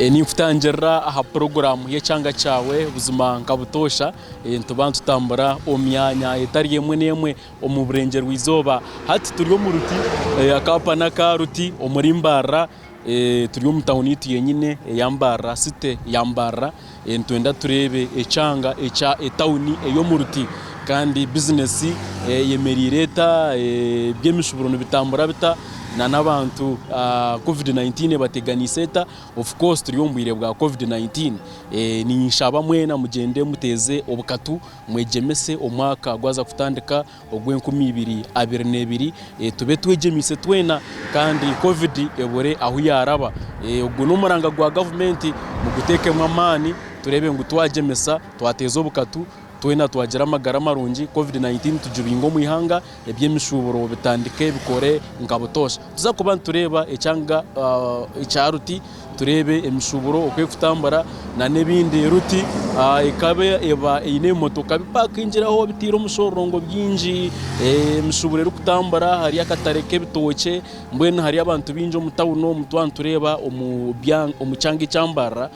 Ninkutangirira aha puroguraamu y'ekyanga kyawe buzima nka butoosha nituba nitutambura omu myanya etari emwe n'emwe omu burengyerwa izooba. Hati turi omu ruti, aka n'aka ruti omuri Mbarara turi omu tawuni yaitu yenyine eya Mbarara city ya Mbarara nitwenda tureebe ekyanga ekya etawuni ey'omu ruti kandi bizinesi eyemereire eta, eby'emishuburo nibitambura bita n'abantu covid 19 ebateganiise eta? Of course turi omu bwire bwa covid 19 ninshaba mwena mugyende muteeze obukatu mwegyemese omwaka gwaza kutandika ogw'e2022 tube twegyemeise twena kandi covid ebure ahu yaaraba. Ogu n'omuranga gwa gavumenti muguteekemu amaani tureebe ngu twagyemesa twateeza obukatu twena twagira amagara marungi covid 19 tugibinge omu ihanga eby'emishuuburo bitandike bikore nka butoosha. Nituza kuba nitureeba ekyanga ekya Ruti, tureebe emishuuburo oku erikutambura n'ebindi. Ruti ekaba eba eine ebimotoka bipakingire aho biteire omushororongo bingi, emishuuburo erikutambura, hariyo akatare k'ebitookye, mbwenu hariyo abantu baingi omu tawuni omu twaba nitureeba omu kyanga ekya Mbarara,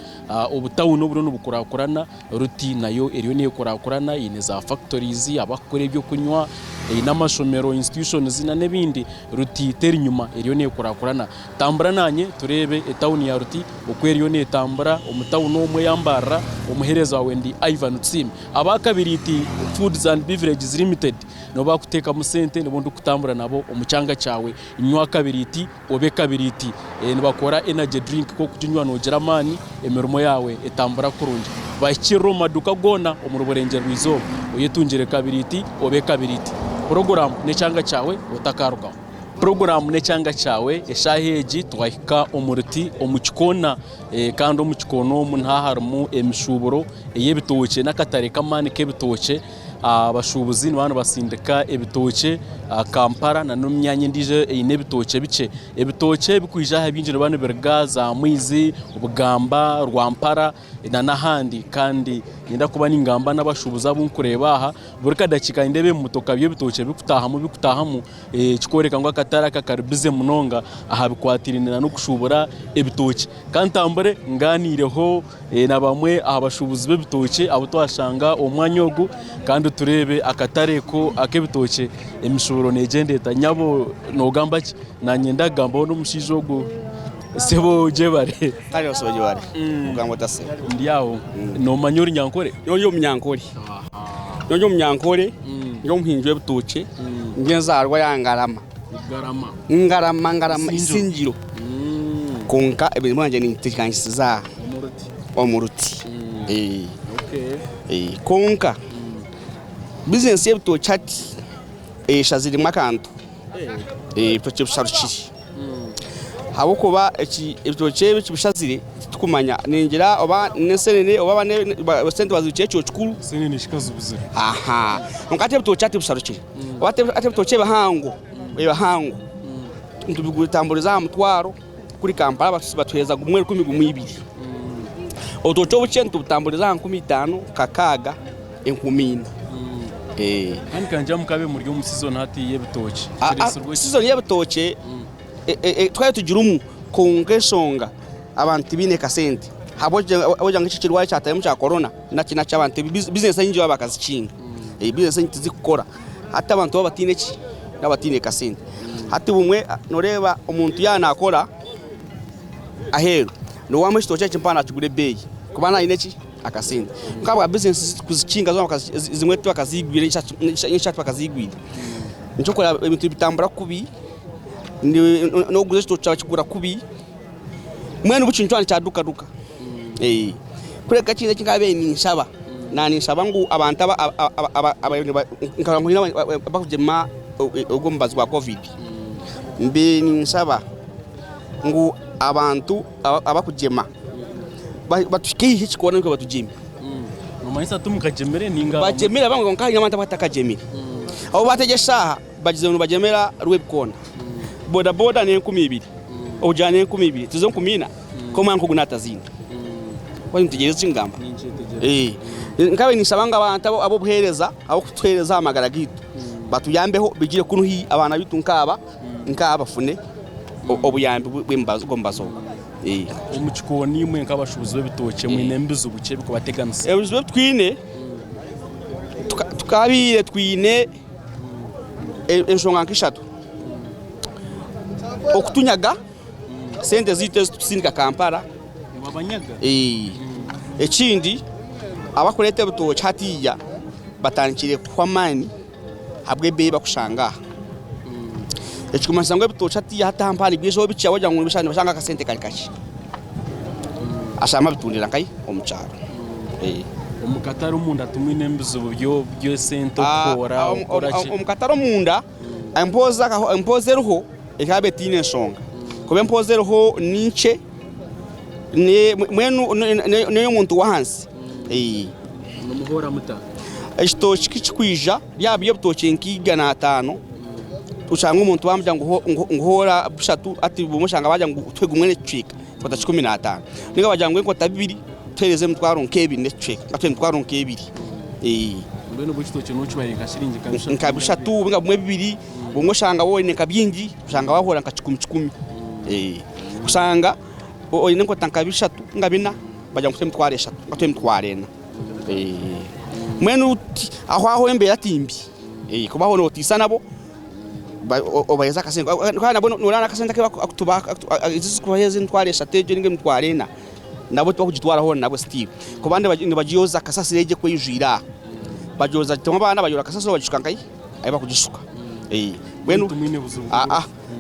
obutawuni oburiyo nibukurakurana. Ruti nayo eriyo nekurakurana eine za factories, abakukora ebyokunywa, eine amashomero, institutions nana ebindi. Ruti teri nyima eriyo nekurakurana. Tambura nanye tureebe etawuni ya Ruti oku eriyo netambura omu tawuni omwo eya Mbarara. Omuhereza wawe ndi Ivan Tusiime. Aba Kabiriiti Foods and Beverages Limited nibo bakutekamu sente nibo ndikutambura nabo omu kyanga kyawe. Nywa Kabiriiti. Obe kabiriiti. Nibakora energy drink ku orikuginywa noogira amaani, emirimo yaawe etambura kurungi. Bahikirire omu maduuka goona omuri Burengyerwa-izooba. Oyetungire kabiriiti, obe kabiriiti. Puroguraamu n'ekyanga kyawe otakaarugaho. Puroguraamu n'ekyanga kyawe. Eshaaha egi twahika omu ruti omu kikoona kandi omu kikoona omu niho harimu emishuuburo ey'ebitookye n'akatare k'amaani k'ebitookye. Abashuubuzi nibaba nibatsindika ebitookye Kampala nana omu myanya endiijo eine ebitookye bikye. Ebitookye ebirikwija aha bingi nibiba nibiruga za Mwizi, Bugamba, Rwampara nana ahandi kandi niinyenda kuba ningamba n'abashuubuzi abu ndikureeba aha, buri kadakiika nindeeba ebimotoka by'ebitookye birikutaahamu birikutaahamu ekikworeka ngu akatare aka kari bize munonga aha bikwatiraine n'okushuubura ebitookye. Ka ntambure ngaaniireho na bamwe aha bashuubuzi b'ebitookye abu twashanga omu mwanya ogu kandi tureebe akatare ko ak'ebitookye emishuuburo neegyenda eta. Nyabo noogamba ki? Naanye ndagambaho n'omushaija ogu. Sebo gyebare. Kare osebo gyebare. Ogamba ota sebo? Ndi aho. Noomanya Orunyankore? Nyowe ndi Omunyankore. Nyowe ndi Omunyankore, ndi omuhingi w'ebitookye, ndi enzaarwa ya Ngarama. Ngarama. Ngarama, Ngarama, Isingiro. Kwonka emirimo yangye ningitebeekanisiza aha omu ruti. Kwonka bizinesi y'ebitookye hati eshaziremu akantu, ebitookye bisharukire ahabw'okuba ebitookye ebi bishazire titukumanya ningira oba n'ensenene oba esente bazibiikire ekiro kikuru. Kwonka hati ebitookye hati bisharukire, hati ebitookye ebihango ebihango nitubitamburiza aha mutwaro kuri Kampala batuheereza gumwe rukumi gumwe ibiri. Orutookye orukye nitubutamburiza aha 5000, kakaaga, enkumi ina. Kandi kangira mukabe muri omu sizoni hati y'ebitookye. Sizoni y'ebitookye twaba tugirimu kwonka enshonga abantu tibaine kasente ahabw'okugira ngu eki ekirwaire ekyataahimu kya korona nakyo abantu bizinesi enyingi bakazikinga, bizinesi enyingi tizikukora. Hati abantu baaba bataine ki? Baaba bataine kasente. Hati bumwe nooreeba omuntu yaaba naakora aheeru, noowamu ekitookye eki mpaho naakigura ebeeyi kuba aine ki? Akasente. Kwonka ahabwa bizinesi kuzikinga zoona ezimwe tibakaziigwire, nyingi tibakaziigwire. Nikyo orikureeba ebintu nibitambura kubi, n'okuguza ekitookye kyawe kigura kubi, mbwenu buri kintu kyona nikyadukaduka. Kureka ekindi eki naabaire ninshaba, naaba ninshaba ngu abantu abarikugyema ogu omubazi gwa kovidi, mbaire ninshaba ngu abantu abarikugyema batuhike haihi ekikoona nikwo batugyeme. Nomanyisa timukagyemire ninga? Bagyemire abamwe kwonka hariyo abantu abatakagyemire. Abu baatega eshaaha bagizire ngu nibagyemera Rwebikoona. Bodaboda n'enkumi ibiri, obugyera n'enkumi ibiri, tizo 4000? Kwonka omwana nk'ogu naataziine. Waayetegyereza eki ngamba? Nkabaire ninshaba ngu abantu ab'obuheereza ab'okutuheereza aha magara gaitu batuyambeho baigire kunu haihi abaana baitu nk'aba nk'aba bafune obuyambi bw'omubazi ogu. Omu kikooni imwe nk'abashuubuzi b'ebitookye mwine bizibu ki ebirikubateganisa? Ebizibu ebi twine, tukabaire twine enshonga nk'ishatu. Okutunyaga sente zaitu ezi tukusindika Kampala. Nibabanyaga? Ekindi abakureeta ebitookye hatiiya batandikire kuhwa amaani ahabw'ebeeyi ei bakushanga aha. Ekirikumanyisa ngu ebitookye hatiiya hati aha mpaha nibyijaho bikye ahabw'okugira ngu nibashanga akasente kari kakye. Ashangwa abitundira nkahi? Omu kyaro. Omu katare omunda timwinemu bizibu by'esente okuhoora okukora ki? Omu katare omunda empooza eriho ekaba etaine nshonga. Kuba empooza eriho ni nkye mbwenu n'ey'omuntu w'ahansi. Nimuhoora muta? Ekitookye ku kirikwija byaba biri ebitookye nka 500, oshanga omuntu baamugira ngu hoora bishatu hati obumwe oshanga baagira ngu tuhe gumwe n'ekicweka enkota 15. Ninga bagira ngu enkota bibiri tuheereze emitwaro nk'ebiri n'ekicweka tuhe emitwaro nk'ebiri. Mbwenu obwo ekitookye nokibaha nka shiringi nka bishatu? Nka bishatu ninga bumwe bibiri, obumwe oshanga waaba oine nka bingi oshanga waahoora nka kikumi kikumi. Oshanga oine enkota nka bishatu ninga bina bagira ngu tuhe emitwaro eshatu ninga tuhe emitwaro ena. Mbwenu aho aho embeera ti mbi kuba aho nootiisa nabo obaheereza akasente kandi nabwo nooreeba n'akasente aku barikutuha ezi ezirikubaheereza emitwaro eshatu egyo ninga emitwaro ena nabo tibakugitwara hoona nabwo still kuba nibagyoza kasasiro egyo eku eyijwire aha bagyoza abaana bayoora kasasiro bagishuka nkahi ahu bakugishuka mbwenu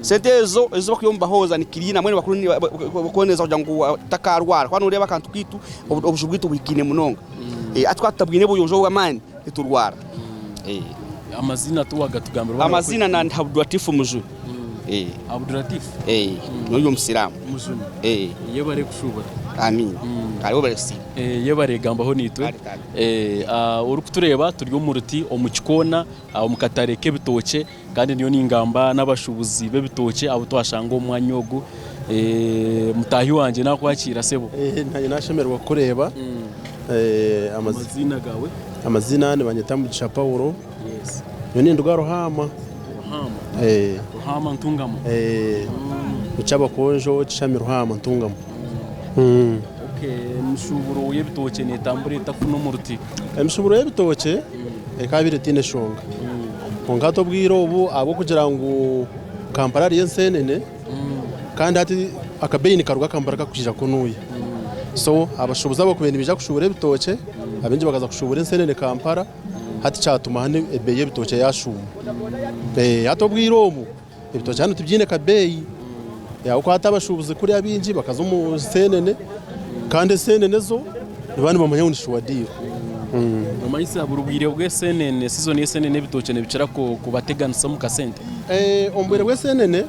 sente ezo ezi barikuba nibahooza ni kiriina mbwenu barikuboneza kugira ngu tutakarwara ahakuba noreeba akantu kaitu obuju bwaitu bwikaine munonga hati twaba tutabwine obuyonjo obw'amaani niturwara. Amaziina tiwagatugambira. Amaziina nandi Abdulatifu Mujuni. Abdulatifu? N'ori omusiraamu. Mujuni. Yebare kushuubura. Amiina. Kare webare kusiima. Yebare gambaho naitwe. Orikutureeba turi omu ruti omu kikoona omu katare k'ebitookye. Kandi ndiyo ningamba n'abashuubuzi b'ebitookye abu twashanga omu mwanya ogu. Mutaahi wangye naakwakiira sebo. Naanye nashemererwa kukureeba. Amaziina gaawe? Amaziina nibanyeta Mugisha Paulo. Nyowe ninduga Ruhaama. Ruhaama? Ruhaama Ntungamo? Ekyabakonjo kishami Ruhaama Ntungamo. Okay, emishuuburo y'ebitookye neetambura eta kunu omu ruti? Emishuuburo y'ebitookye ekabaire etaine nshonga. Kwonka hati obwire obu ahabw'okugira ngu Kampala hariyo enseenene kandi hati akabeeyi nikaruga Kampala kakwija kunuya. So abashuubuzi abakubaire nibaija kushuubura ebitookye abaingi bakaza kushuubura enseenene Kampala hati kyatuma hanu ebeeyi y'ebitookye yashuuma. Hati obwire obu ebitookye hanu tibyine kabeeyi ahabw'okuba hati abashuubuzi kuriya abaingi bakaza omu nseenene kandi enseenene zo nibaba nibamanya ngu ni shuwa diiru. Nomanyisa buri bwire bw'eseenene, sizoni y'eseenene ebitookye nibikira kubateganisa omu kasente? Omu bwire bw'eseenene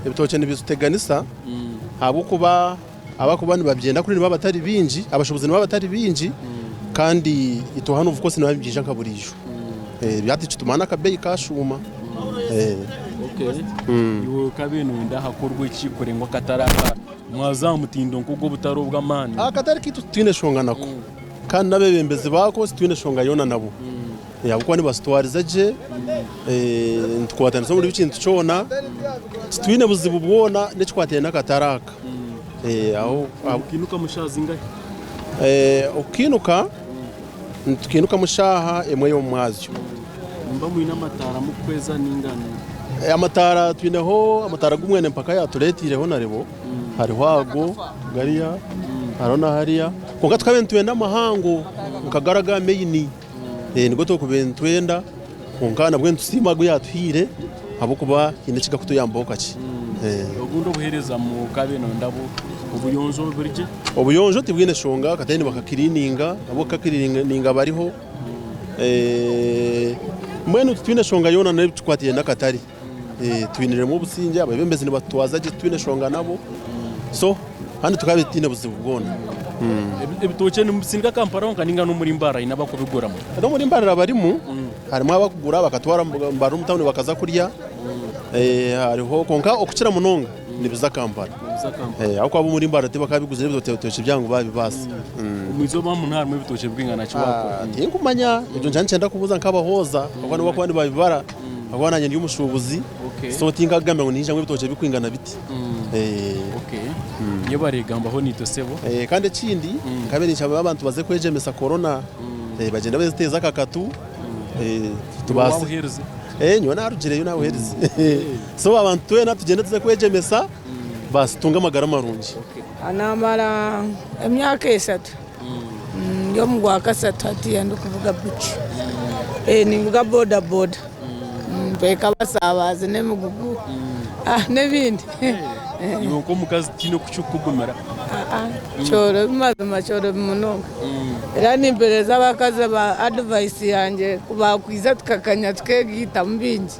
ebitookye nibituteganisa ahabw'okuba abakuba nibabyenda kuri nibaba batari baingi, abashuubuzi nibaba batari baingi kandi itwe hanu of course nibiba nibyija nka buriijo. Hati kituma n'akabeeyi kashuuma. Iwe okabaire noyenda hakorwe ki kureba ngu akatare aka mwaza aha mutindo nk'ogw'obutare obw'amaani? Akatare kaitu titwine nshonga nako kandi n'abeebembezi baako titwine nshonga yoona nabo ahabw'okuba nibasitwariza gye, nitukwatanisa omuri buri kintu kyona, titwine buzibu bwona n'ekikwataine n'akatare aka. Nimukiinuka mu shaaha zingahi? Okukiinuka nitukiinuka mu shaaha emwe y'omu mwazyo. Nimuba mwine amataara mukuhweza ninga ni? Amataara twineho amataara agu mwene mpaka yatureetiireho naribo hariho ago gariya hariho na hariya kwonka tukabaire nitwenda amahango nka gari aga main nigo turikubaire nitwenda kwonka nabwo nitusiima agu yatuhaire ahabw'okuba haine eki garikutuyambaho kakye. Obundi obuheereza mukabaire noyenda obuyonjo buri gye? Obuyonjo tibwine nshonga akatare nibakakiriininga ahabw'okukakiriininga bariho. Mbwenu titwine nshonga yoona n'ebikwatiraine n'akatare. Twiniremu obusingye, abeebembezi nibatutwaza gye titwine nshonga nabo. So kandi tukaba titwine buzibu bwona. Ebitookye nimubisindika Kampala honka ninga n'omuri Mbarara haine abakubiguramu? N'omuri Mbarara barimu, harimu abakugura bakatwara Mbarara omu tawuni bakaza kurya, hariho kwonka okukira munonga nibiza Kampala. Ahabw'okuba ab'omuri Mbarara tibakabiguzire ebitookye byabo ngu baabibaasa. Omu izooba muno harimu ebitookye birikwingana ki waakora? Tinkumanya, ekyo nikyo nikyenda kubuuza nk'abahooza ahabw'okuba nibo barikuba nibabibara. Ahabw'okuba naanye ndi omushuubuzi, so tinkakugambira ngu niinyija ngu ebitookye birikwingana biti. Yebare gambaho naitwe sebo. Kandi ekindi, nkabaire ninshaba abantu baze kwegyemesa corona, bagyende beteeze akakatu, tubaase. Nyowe naarugireyo naabuherize. So abantu twena tugyende tuze kwegyemesa, baasi tutunge amagara marungi. Naamara emyaka eshatu. Ndi omu gwakashatu hatiiya ndikuvuga piki. Ninvuga boda boda mpeeka abasaabaze n'emigugu n'ebindi. Iwe nk'omukazi tihaine oku kirikukugumira? Kyorobi mazima kyorobi munonga. Era nimpereza abakazi adivayisi yangye ku bakwija tukakanya tukegaitamu bingi.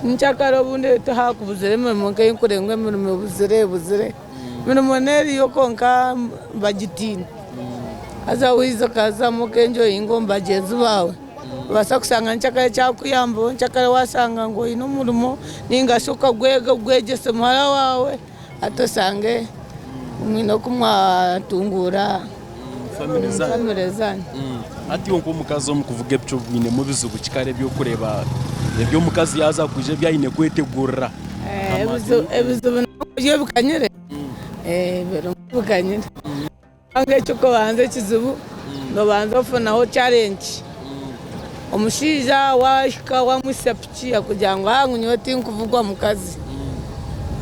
Nyenkyakare obundi tihaakubuzire emirimo nk'ei nkureba ngu emirimo ebuzire ebuzire. Emirimo n'eriyo kwonka bagitiina. Haza waija okazamu okenjoyinga omu bagyenzi baawe, noobaasa kushanga nyenkyakare kyakuyambaho, nyenkyakare waashanga ngu oine omurimo nainga shi okagwega ogwegyese muhara waawe hati oshange mwine oku mwatunguura famire zaanyu. Hati iwe nk'omukazi omu kuvuga epiki oinemu bizibu ki kare eby'okureeba eby'omukazi yaaza kwija ebi aine kwetegurira? Ebizibu nabyo bikanyire, birimu bikanyire. Kwonka eky'okubanza ekizibu noobanza ofunaho challenge. Omushaija waahika wamuhitsya piki akugira ngu haa nyowe tinkuvugwa mukazi,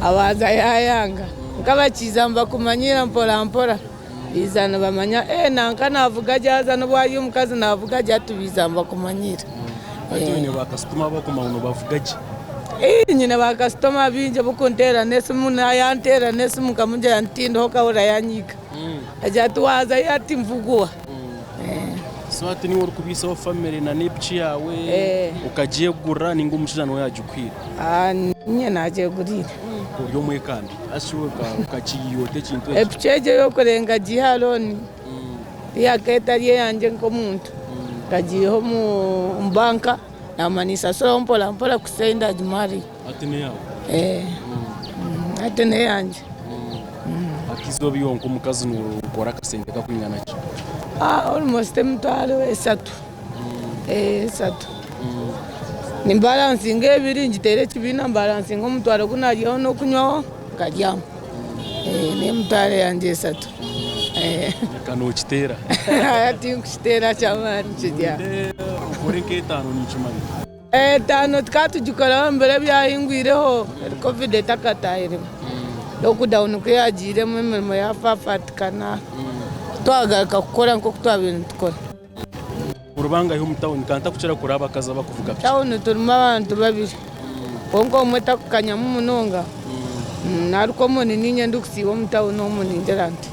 abanza yaayanga. Kwonka bakiija nibakumanyiira mpora mpora, baija nibamanya ee nanka naavuga gye haza nobu ari omukazi naavuga gye hati baija nibakumanyiira. Hati oine baakasitoma abakumanya ngu noobavuga gye? Nyine baakasitoma baingi abakunteerera n'esimu, naayanteerera n'esimu nkamugira nti tindiho okahurira yaanyiiga. Agira ati waazayo ati nvuguha. So hati niiwe orikubiisaho famire na n'epiki yaawe okagyegurira ninga omushaija niwe yaagikuhaire? Niinye naagyeguriire. Ori omwekambi haza shi okakiiha ota ekintu ekyo? Epiki egyo ey'okureeba nkagiiha aha looni eyakaba etari eyangye nk'omuntu. Nkagiiha omu banka naamara ninshashuraho mpora mpora kuhitsya ahi ndaagimarire. Hati n'eyaawe? Hati n'eyangye. Hati eizooba iwe nk'omukazi nookora akasente kakwingana ki? Almost emitwaro eshatu, eshatu. Nimbaransinga ebiri ngiteera ekibiina mbaransinga omutwaro ogu naaryaho n'okunywaho nkabyama. N'emitwaro yangye eshatu. Reka nookiteera. Tinkukiteera ky'amaani kiri aho. Okore nk'etaano ninkimanya. Etaano tukaba tugikoraho omu biro ebyahingwireho Covid etakatahiremu. Lockdown ku yaagiiremu emirimo yaafafatikana twagaruka kukora nk'oku twabaire nitukora. Muri bangahi omu tawuni kandi takukira kureba abakazi abarikuvuga piki? Tawuni turimu abantu babiri kwonka omwe takukanyamu munonga naruka omwe niinye ndikusiiba omu tawuni omu ningira nti.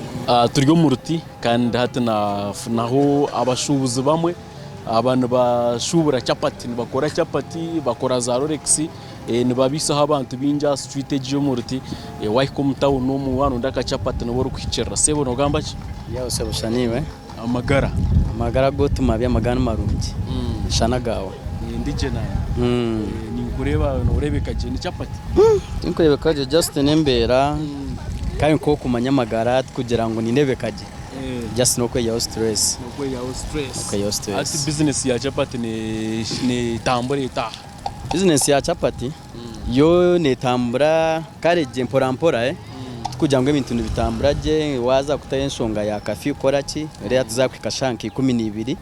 Turi omu ruti kandi hati nafunaho abashuubuzi bamwe. Aba nibashuubura chapati, nibakora chapati, bakora za rolex, nibabiisaho abantu baingi aha street egi ey'omu Ruti. Waahika omu tawuni omu waaronda aka chapati niho orikuhikirira. Sebo noogamba ki? Yawe sebo shana iwe. Amagara. Amagara go timabi amagara ni marungi. Shana agawe. Ndi gye naanye. Ninkureeba nooreebeka gye. Ni chapati? Tinkureebeka gye just n'embeera kandi nk'okumanya amagara tikugira ngu nindeebeka gye. Just n'okweyihaho stress. N'okweyihaho stress. N'okweyihaho stress. Hati bizinesi ya chapati netambura eta? Bizinesi ya chapati yo netambura kare gye mpora mpora tikugira ngu ebintu nibitambura gye waaza kutaho enshonga ya curfew kukora ki reero tuza kuhika shaaha nka 12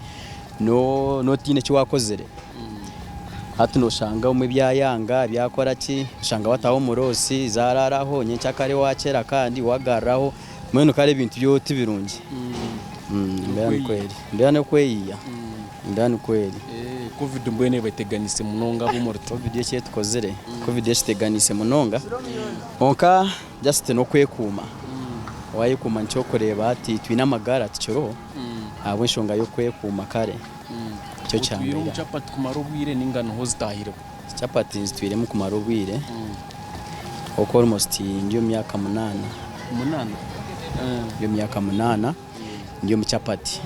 nooba otaine eki waakozire. Hati nooshanga obumwe byayanga byakora ki oshanga waataho omuroosi zaaraaraho nyenkyakare waakyera kandi waagaruraho. Mbwenu kare ebintu byo ti birungi. Embeera nikwo eri. Embeera n'okweyiya. Embeera nikwo eri. Covid mbwenu ebateganise munonga ab'omuri Covid eki etukozire, Covid ekiteganiise munonga. Kwonka just n'okwekuuma. Waayekuuma nikyo orikureeba hati twine amagara tukiriho ahabw'enshonga y'okwekuuma kare. Nikyo Otwire omu kyambeera. chapati kumara obwire ninga niho ozitaahireho? Chapati nzitwiremu kumara obwire. Okwo almost ndi omu myaka munaana. Munaana? Ndi omu myaka munaana ndi omu chapati.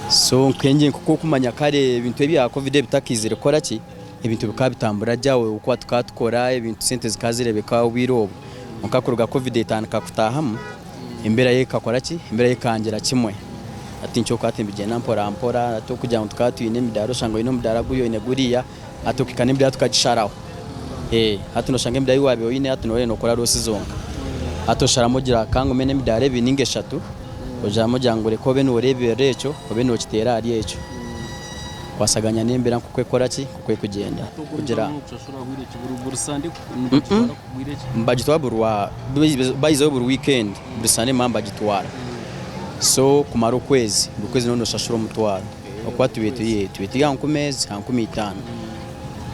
So nk'engye nk'oku okumanya kare ebintu ebya covid ebitakaizire kukora ki, ebintu bikaba bitambura gye aho ahabw'okuba tukaba tukora ebintu sente zikaba zireebeka obwire obwo. Kwonka kuruga covid etandika kutaahamu, embeera yo ekakora ki, embeera yo ekangira kimwe. Hati nikyo orikuba hati nibigyenda mpora mpora hati okugira ngu tukaba twine emidaara oshanga oine omudaara guri oine guriya. Hati okuhika n'emidaara tukagisharaho. Hati noshanga emidaara ei waabaire oine hati nooreeba nookora roosi zonka. Hati osharamu ogira ka ngume n'emidaara ebiri nainga eshatu, osharamu ogira ngu reka obe nooreeberera ekyo, obe nookiteera ahari ekyo. Kwasaganya n'embeera nk'oku ekukora ki, nk'oku erikugyenda. Kugira nibagitwara buri rwa, bayizayo buri wiikendi, buri sande nibaba nibagitwara. So kumara okwezi, buri kwezi nooba nooshashura omutwaro. Okuba tubaire turi tubaire turi aha nkumi ezi, aha 50.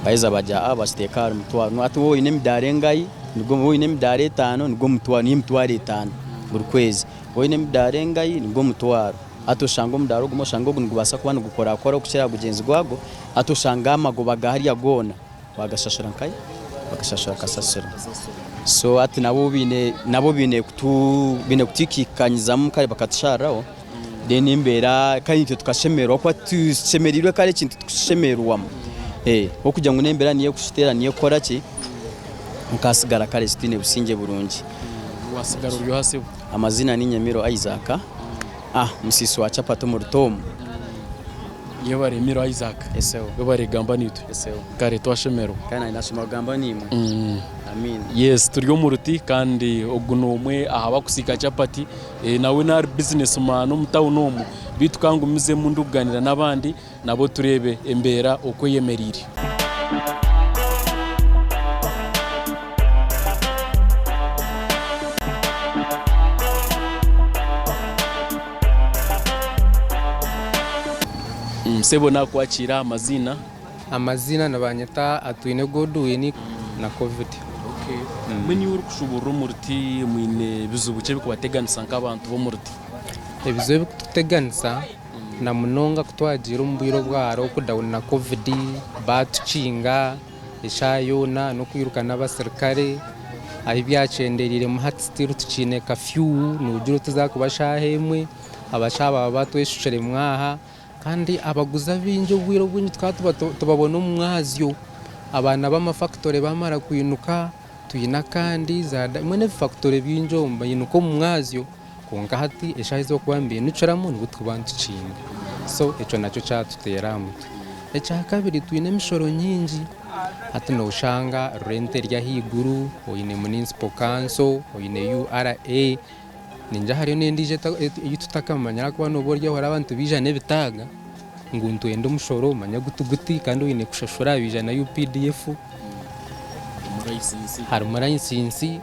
Baheza bagira ah bakiteeka ahari mutwaro. Hati waaba oine emidaara engahi, nigwo waaba oine emidaara etaano nigwo mutwaro, niyo emitwaro etaano buri kwezi. Waaba oine emidaara engahi nigwo mutwaro. Hati oshanga omudaara ogumwe oshanga ogu nigubaasa kuba nigukorakora okukira aha gugyenzi gwagwo, hati oshanga amagoba ga hariya goona Bagashashura nkahi? Bagashashura kasasiro. So hati nabo baine nabo baine kutu baine kutwikikanyizamu kare bakatushariraho then embeera kare itwe tukashemererwa ahabw'okuba tushemereirwe kare ekintu tikushemererwamu ahabw'okugira ngu n'embeera niyo ekututeera niyo ekukora ki nkasigara kare titwine busingye burungi. Wasigara ori oha sebo? Amaziina ni Nyemiro Isaac, musiisi wa chapati omuri Tom. Yebare Miro Isaac. Eseho. Webare kugamba naitwe. Eseho. Kare twashemererwa. Kandi nanye nashoma kugamba naimwe. Amiina. Yes turi omu ruti kandi ogu n'omwe aha bakusiika chapati nawe nari business man omu tawuni omu beitu kangumizemu ndikuganira n'abandi nabo tureebe embeera oku eyemereire. Sebo nakwakira amaziina. Amaziina nibanyeta Atwine Godwin na Covid. Mbwenu iwe orikushuburira omu ruti mwine bizibu ki ebirikubateganisa nk'abantu b'omu ruti? Ebizibu ebirikututeganisa na munonga ku twagiire omu bwire obwa lockdown na Covid baatukinga eshaaha yoona n'okwiruka n'abasirikare ahu byakyendereiremu hati still tukiine curfew noogira oti zaakuba shaaha emwe. Abashaho baba batweshukiremu aha kandi abaguzi abaingi obwire obwingi tukaba tubabona omu mwazyo. Abaana b'amafakitore bamara kwinuka twine akandi mbwenu ebifakitore bingi omu bainuka omu mwazyo kwonka hati eshaaha ezi barikuba nibainukiramu nibwo turikuba nitukinga so ekyo nakyo kyatuteera aha mutwe. Ekyakabiri twine emishoro nyingi hati noshanga rent eri ahaiguru, oine municipal council, oine URA. Ningira hariyo n'endiijo ei tutakamanya ahakuba nooba ori aho hariho abantu baija n'ebitaaga ngu nitwenda omushoro manya guti guti kandi oine kushashura baija na UPDF harimu layisinsi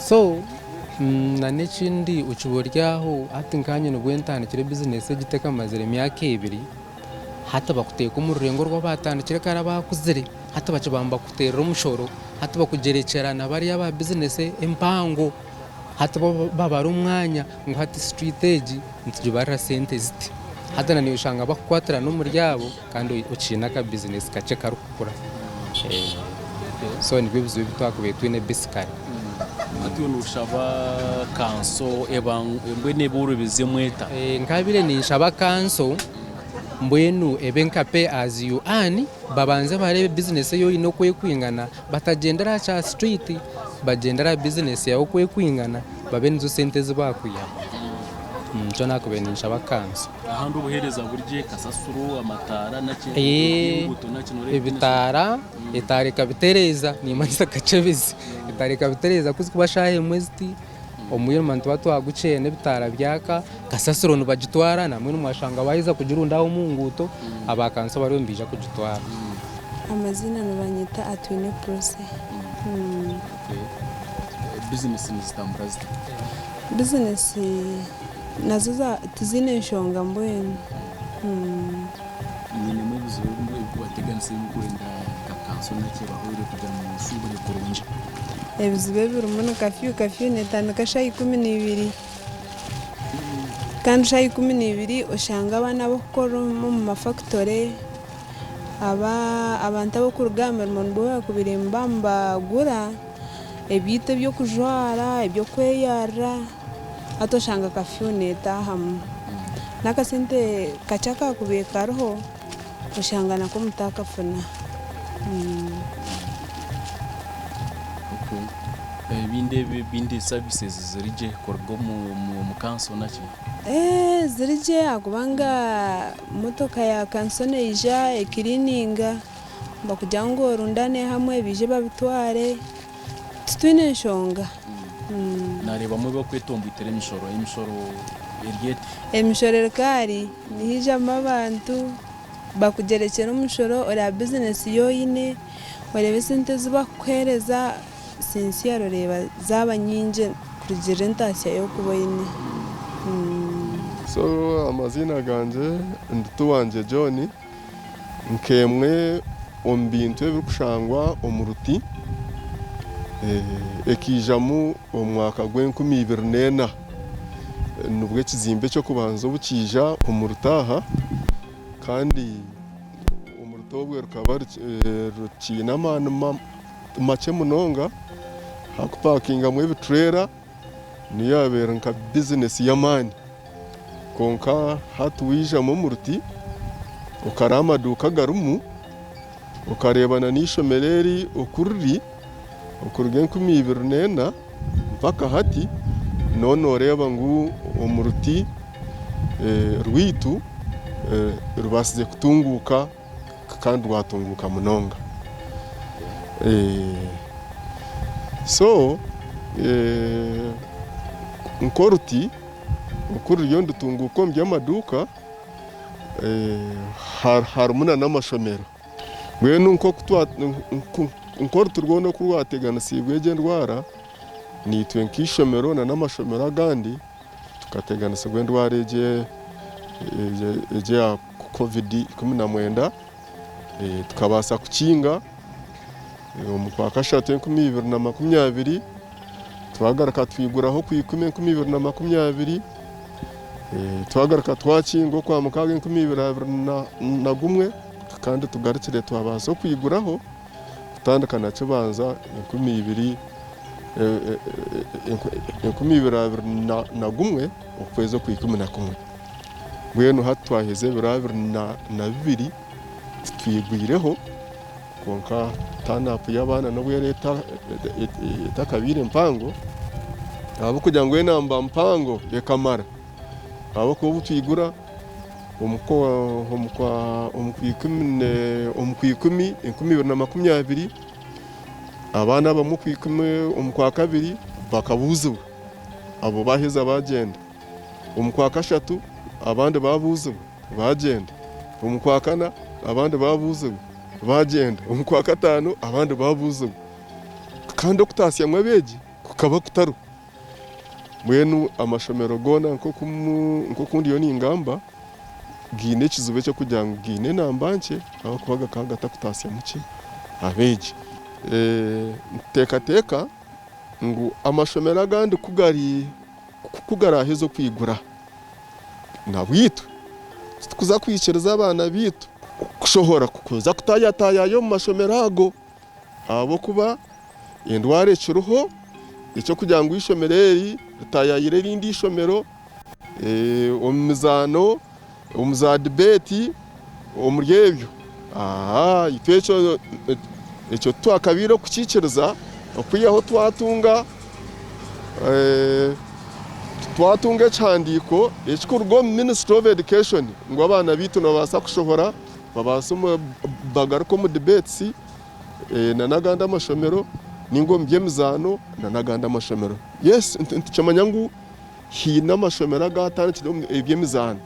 so n'ekindi okiba ori aho hati nkanye nibwo ntandikire bizinesi egi tekamazire myaka ebiri hati bakuteeka omu rurengo orw'abaatandikire kare abaakuzire hati bakiba nibakuteerera omushoro hati bakugyerekyera na bariya aba bizinesi empango. Hati bo babara omwanya ngu hati street egi nitugibarira sente ziti. Hati na naiwe oshanga bakukwatirana omuri abo kandi okiine aka business kakye karikukura. So nibyo bizibu ebi twakubaire twine basically. Hati iwe noshaba kanso eba mbwenu eboorobezemu eta? Nkabaire ninshaba kanso mbwenu ebe nka pay as you earn babanze bareebe business ei oine oku erikwingana Batagyendera aha kya street, bagyendere aha business yaawe oku erikwingana babe nizo sente ezi baakwihaho. Nikyo naakubaire ninshaba kanso. Ahandi obuheereza buri gye, kasasiro, amataara naki, enguuto naki nooreeba Ebitaara, etaara ekabitereeza, nimanyisa kakyebezi, etaara ekabitereeza ku zirikuba shaaha emwe ziti, omwirima nituba twagukyena ebitaara byaka, kasasiro nibagitwara nambwenu mwashanga baaheza kugirunda aho omu nguuto, aba kanso bariyo nibaija kugitwara. Amaziina nibanyeta Atwine Prossy. Bizinesi nizitambura zita? Bizinesi nazo tiziine nshonga mbwenu. Mwinemu ebizibu ebimwe ebirikubateganisa ebi murikwenda nka kanso naki ebahwere kugira ngu mushubure kurungi? Ebizibu ebirimu ni kafyu, kafyu netandika shaaha 12 kandi shaaha 12 oshanga abaana ab'okukora omu mafakitore, abantu ab'okuruga aha mirimo nibwo baakubaire nibaba nibagura ebintu eby'okujwara, eby'okweyarira hati oshanga kafyu neetaahamu. N'akasente kakye akaakubaire kariho oshanga nako mutaakafuna. Ebindi services ziri gye kuruga omu kanso naki? Eeh ziri gye ahabw'okuba motoka ya kanso neija ekiriininga. Bakugira ngu orundane hamwe baije babitware, titwine nshonga. Nareebamu ebi barikwetomboitera emishoro, emishoro eri eta? Emishoro erikahari, nihaijamu abantu bakugyerekyera omushoro oreeba bizinesi ei oine, oreeba esente ezi bakukuheereza sincerely oreeba zaaba nyingi kurugiirira entaasya ei orikuba oine. So amaziina gangye ndi Tuwangye John, nk'emwe omu bintu ebirikushangwa omu ruti ekaijamu omu mwaka gw'enkumi ibiri n'ena. Nibwo ekizimbe eky'okubanza obu kiija omu ruti aha kandi omu ruti obwe rukaba rukiine amaani makye munonga hakupakingamu ebitureera niyo yaabaire nka bizinesi y'amaani. Kwonka hati waijamu omu ruti okareeba amaduuka agarimu, okareeba n'eishomero eri oku riri okuruga 2004 mpaka hati, nooba nooreeba ngu omu ruti rwaitu rubaasize kutunguuka kandi rwatunguuka munonga. So nk'oruti oku ruriyo nirutunguuka omu by'amaduuka harimu n'amashomero. Mbwenu nk'oruti rwona oku rwateganisiibwe egyo endwara, naitwe nk'eishomero n'amashomero agandi tukateganisibwa endwara egyo eya covid 19 tukabaasa kukinga omu kwakashatu 2020, twagaruka twiguraho okwikumi 2020, twagaruka twakinga okwamukaaga 2021 kandi tugarukire twabaasa okwiguraho kutandika na kibanza 2021 okwezi okwikumi na kumwe. Mbwenu hati twaheza ebiro 22 titwigwireho kwonka turn-up y'abaana nobu eraba etakabaire mpango ahabw'okugira ngu enamba mpango ekamara ahabw'okuba obu twigura omu kwikumi 2020 abaana abamwe omu kwakabiri bakabuuzibwa abo baaheza baagyenda, omu kwakashatu abandi baabuuzibwa baagyenda, omu kwakana abandi baabuuzibwa baagyenda, omu kwakataano abandi baabuuzibwa kandi okutaasyamu abeegi kukaba kutariho. Mbwenu amashomero goona nk'oku ndiyo ningamba gaine ekizibu eky'okugira ngu gaine enamba nkye ahabw'okuba gakaba gatakutaasyamu ki abeegi. Nituteekateeka ngu amashomero agandi ku garaaheze okwigura nabwitwe titukuza kwikiriza abaana baitu kushohora kuza kutaayataayayo omu mashomero ago ahabw'okuba endwara ekiriho eky'okugira ngu eishomero eri ritaayaayire erindi ishomero omu mizaano, omu za dibeeti, omuri ebyo itwe ekyo titwakabaire okukiikiriza okwihaho twatunga twatunga ekihandiiko ekirikuruga omu Ministry of Education ngu abaana baitu nibabaasa kushohora babaase bagaruke omu debates n'agandi amashomero ninga omu by'emizaano n'agandi amashomero. Yes nitukimanya ngu haine amashomero agatandikire eby'emizaano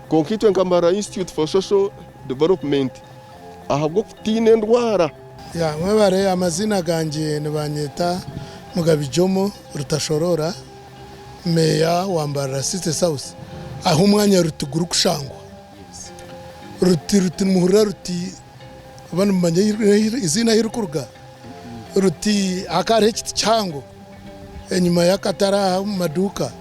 kwonka itwe nka Mbarara Institute for Social Development ahabw'okutiina endwara. Ya mwebare amaziina gangye nibanyeta Mugabi Jomo Rutashorora meeya wa Mbarara City South ahu omwanya Ruti gurikushangwa. Ruti Ruti nimuhurira Ruti oba nimumanya eiziina ahu ririkuruga? Ruti hakaba hariho ekiti kihango enyima y'akatare aha omu maduuka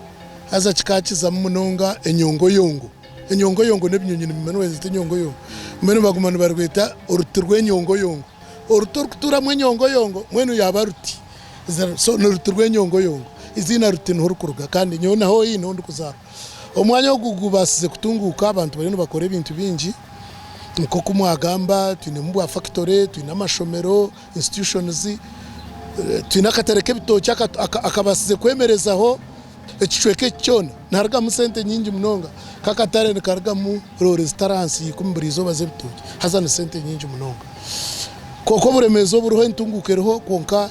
haza kikakizamu munonga enyongoyongo. Enyongoyongo n'ebinyonyi nibimanya nibazeta enyongoyongo. Mbwenu baguma nibarweta oruti rw'enyongoyongo. Oruti orikutuuramu enyongoyongo mbwenu yaaba ruti. So n'oruti rw'enyongoyongo. Eiziina ruti niho rurikuruga kandi nyowe naho haihi niho ndikuzaarwa. Omwanya ogu gubaasize kutunguuka abantu bariyo nibakora ebintu bingi nk'oku mwagamba twinemu bwa fakitore, twine amashomero, institutions, twine akatare k'ebitookye akabaasize kwemerezaho ekicweka eki kyona. Niharugamu sente nyingi munonga nk'akatare nikarugamu roore zitari ahansi ya ikumi buri izooba z'ebitookye haza ni sente nyingi munonga. Kwonka oburemeezi oburiho entunguuka eriho kwonka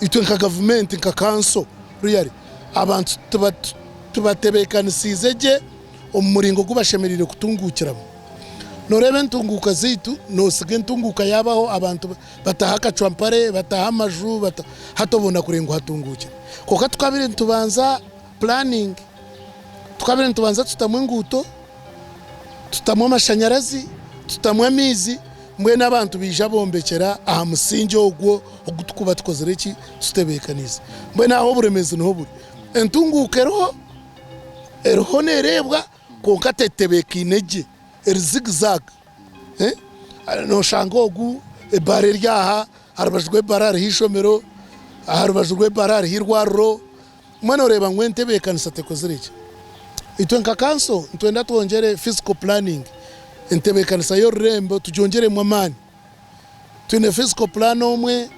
itwe nka gavumenti nka kanso really abantu tubatebeekanisiize gye omu muringo ogu bashemereire kutunguukiramu. Nooreeba entunguuka zaitu noosiga entunguuka yaabaho abantu bataaha akacwampare, bataaha amaju, hati obona kureba ngu hatunguukire. Kwonka tukabaire nitubanza planning, tukabaire nitubanza tutamu enguuto, tutamu amashanyarazi, tutamu amaizi, mbwenu abantu baija bombekyera aha musingi ogwo ogu turikuba tukozire ki? Tutebeekaniise. Mbwenu aho oburemeezi niho buri. Entunguuka eriho, eriho neereebwa kwonka tetebeekaine gye, eri zig zag. Nooshanga ogu ebaara eri aha, aha rubaju rw'ebaara hariho eishomero, aha rubaju rw'ebaara hariho eirwariro. Mbwenu oreeba ngu entebeekanisa tekozire gye. Itwe nka kanso nitwenda twongyere physical planning, entebeekanisa y'orurembo tugyongyeremu amaani. Twine physical plan omwe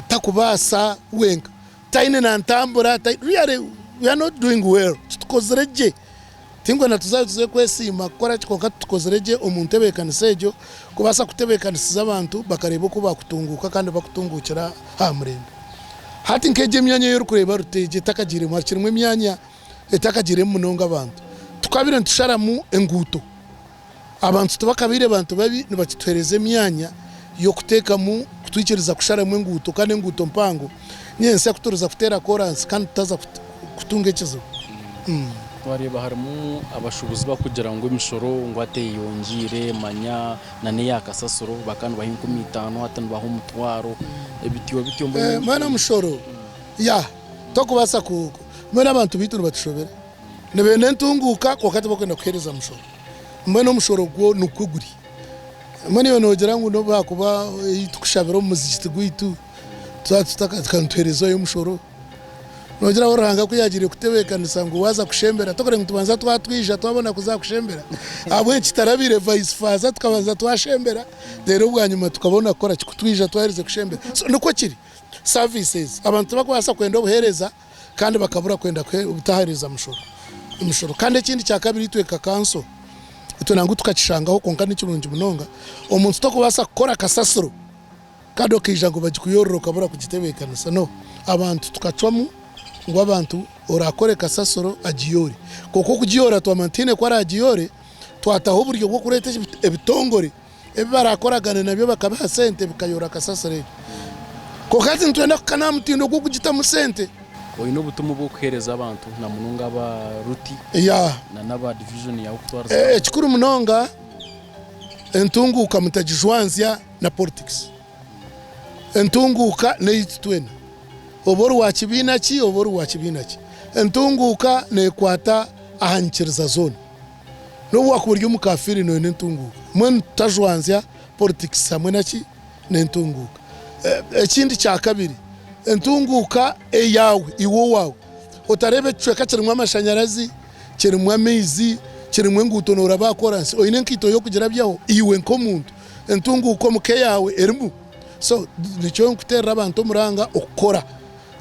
takubaasa wenka, taine na ntambura, really we are not doing well, titukozire gye. Tinkwenda tuzayo tuze kwesiima kukora ki kwonka titukozire gye omu ntebeekanisa egyo kubaasa kutebeekanisiza abantu bakareeba oku baakutunguuka kandi bakutunguukira aha murembe. Hati nk'egyo emyanya ei orikureeba Ruteegi etakagiiremu hakirimu emyanya etakagiiremu munonga abantu. Tukabaire nitusharamu enguuto, abantu tibakabaire bantu babi nibakituheereza emyanya y'okuteekamu kutwikiriza kusharamu enguuto kandi enguuto mpango nyentsya ku turiza kuteera koransi kandi tutaza kutunga ekizibu. Twareeba harimu abashuubuzi barikugira ngu emishoro ngu hati eyeyongyeire manya n'eya kasasiro bakaba nibaha 5000 hati nibaha omutwaro bityo bityo. Mbwenu omushoro ya tokubaasa ku mbwenu abantu baitu nibatushobera nibenda entunguuka kwonka tibakwenda kuheereza mushoro mbwenu omushoro gwo nikwo guri mbwenu iwe noogira ngu nobu haakuba ei tukushabira omu muzigiti gwaitu twaba tukaheerezayo omushoro. Noogira ngu Ruhanga ku yaagiire kutebeekanisa ngu waaza kushembera, tokureba ngu tubanza twatwija twabona kuza kushembera? Ahabw'enki kitarabaire vice versa tukabanza twashembera reero bwanyima tukabona kukora ki? Kutwija twaherize kushembera. So nikwo kiri, services abantu tibarikubaasa kwenda obuheereza kandi bakabura kwenda obutaheereza mushoro emishoro. Kandi ekindi kyakabiri itwe nka kanso, itwe nangwa tukakishangaho kwonka nikirungi munonga, omuntu tokubaasa kukora kasasiro Kandi okaija ngu bagikuyoorere okabura kugitebeekanisa. No. Abantu tukacwamu ngu abantu oraakore kasasiro agiyoore. Kwonka okugiyoora twamanya tihaine ku araagiyoore, twataho oburyo bw'okureeta ebitongore ebi baraakoragane nabyo bakabiha sente bikayoora kasasiro egyo. Kwonka hati nitwenda kuhika n'aha mutindo gw'okugitamu sente. Oine obutumwa obw'okuheereza abantu na munonga aba Ruti na n'aba divijoni yaawe okutwariza hamwe? Ekikuru munonga entunguuka mutagijwanzya. na politics. Entunguuka n'eyaitu twena. Oba ori wa kibiina ki, oba ori wa kibiina ki. Entunguuka neekwata aha nyikiriza zoona. N'obu waakuba ori omukafiiri noyenda entunguuka. Mbwenu tutajwanzya politics hamwe na ki? N'entunguuka. Ekindi kyakabiri, entunguuka eyaawe iwe owaawe. Otareeba ekicweka kirimu amashanyarazi, kirimu amaizi, kirimu enguuto nooraba aha koransi, oine enkaito y'okugirabyaho iwe nk'omuntu. Entunguuka omu ka eyaawe erimu. So nikyo nkuteerera abantu omuranga okukora.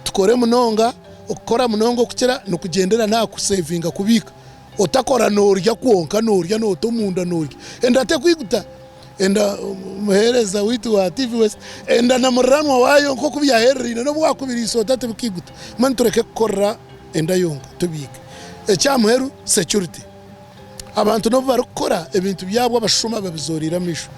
Tukore munonga, okukora munonga okukira nikugyendera n'aha kusevinga kubiika. Otakora noorya kwonka noorya noota omunda noorya. Enda tekwiguta. Enda omuheereza waitu wa TV West, enda na muriranwa waayo nk'oku byahereraine n'obu waakubiriisa ota tibikaiguta. Mbwenu tureke kukorera enda yonka tubiike. Eky'aha muheru security. Abantu n'obu barikukora ebintu byabo abashuma babizoreire amaisho.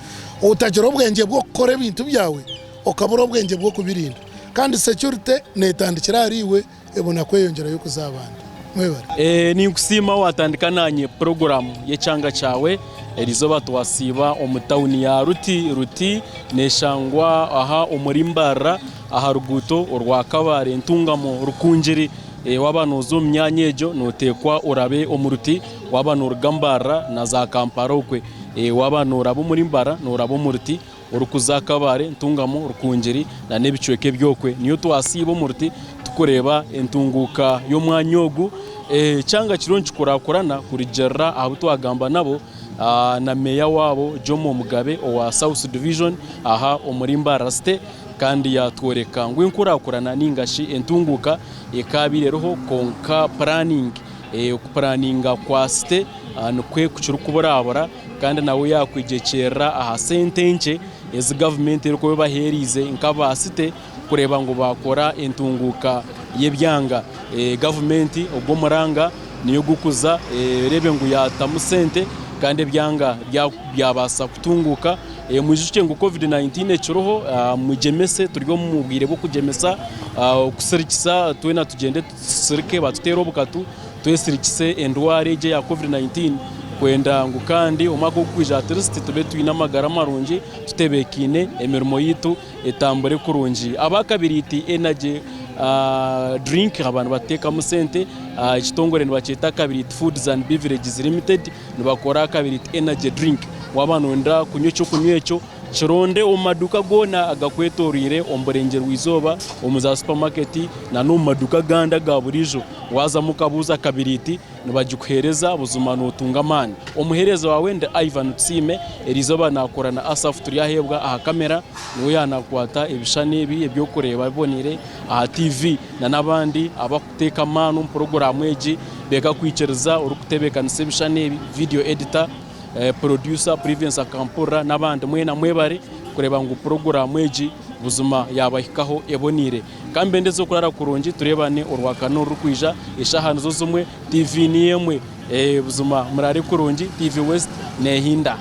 Otagira obwengye bw'okukora ebintu byawe okabura obwengye bw'okubirinda. Kandi security netandikira ahari iwe ebona kweyongyerayo kuza aha bandi. Mwebare. Ninkusiima watandika nanye puroguramu y'ekyanga kyawe. Erizooba twasiiba omu tawuni ya Ruti. Ruti neshangwa aha omuri Mbarara aha ruguuto orwa Kabale Ntungamo Rukungiri. Waaba nooza omu myanya egyo nooteekwa orabe omu ruti, waaba nooruga Mbarara na za Kampala okwe. Waaba nooraba omuri Mbarara nooraba omu ruti orikuza Kabale, Ntungamo, Rukungiri n'ebicweka eby'okwe. Niyo twasiiba omu ruti turikureeba entunguuka y'omwanya ogu. Ekyanga kiriyo nikikurakurana kurugiirira aha bu twagamba nabo na meeya waabo Jomo Mugabe owa South Division aha omuri Mbarara City. Kandi yaatworeka ngu enkurakurana nainga shi entunguuka ekaabaire eriho kwonka puraningi, okupuraninga kwa site nikwo kukirikuburabura kandi nawe yaakwegyekyerera aha sente nkye. ezi gavumenti erikuba ebaheeriize nk'aba site kureeba ngu baakora entunguuka y'ebyanga. Gavumenti ogwo omuranga niyo gukuza ereebe ngu yaatamu sente kandi ebyanga byabaasa kutunguuka. Mwijukye ngu covid 19 ekiriho, mugyemese turi omu bwire bw'okugyemesa, okusirikisa twena tugyende tusirike batuteere obukatu twesirikise endwara egi eya covid 19 kwenda ngu kandi omwaka ogurikwija at least tube twine amagara marungi tutebeekaine emirimo yaitu etambure kurungi. Abakabiriiti Energy Drink aba nibateekamu sente, ekitongore nibakyeta Kabiriiti Foods and Beverages Limited nibakora Kabiriiti Energy Drink. Waaba nooyenda kunywa eky'okunywa ekyo, kironde omu maduuka goona agakwetoreire omu burengyerwa-izooba, omu za supamaketi n'omu maduuka agandi aga buriijo. Waazamu okabuuza Kabiriiti Nibagikuheereza, buzima nootunga amaani. Omuheereza waawe ndi Ivan Tusiime, eriizooba naakora na Asaph Turyaheebwa aha kamera, niwe yaanakwata ebishushani ebi eby'okureeba biboneire aha TV na n'abandi abakuteeka amaani omu puroguraamu egi beekakwikiriza orikutebeekanisa ebishushani ebi, video editor, producer Privence Akampurira n'abandi mwena mwebare kureeba ngu puroguraamu egi buzima yaabahikaho eboneire. Ka mbendeze okurara kurungi tureebane orwakana orurikwija eshaaha nizo zimwe, TV niyo emwe. Buzima murare kurungi, TV West neehinda.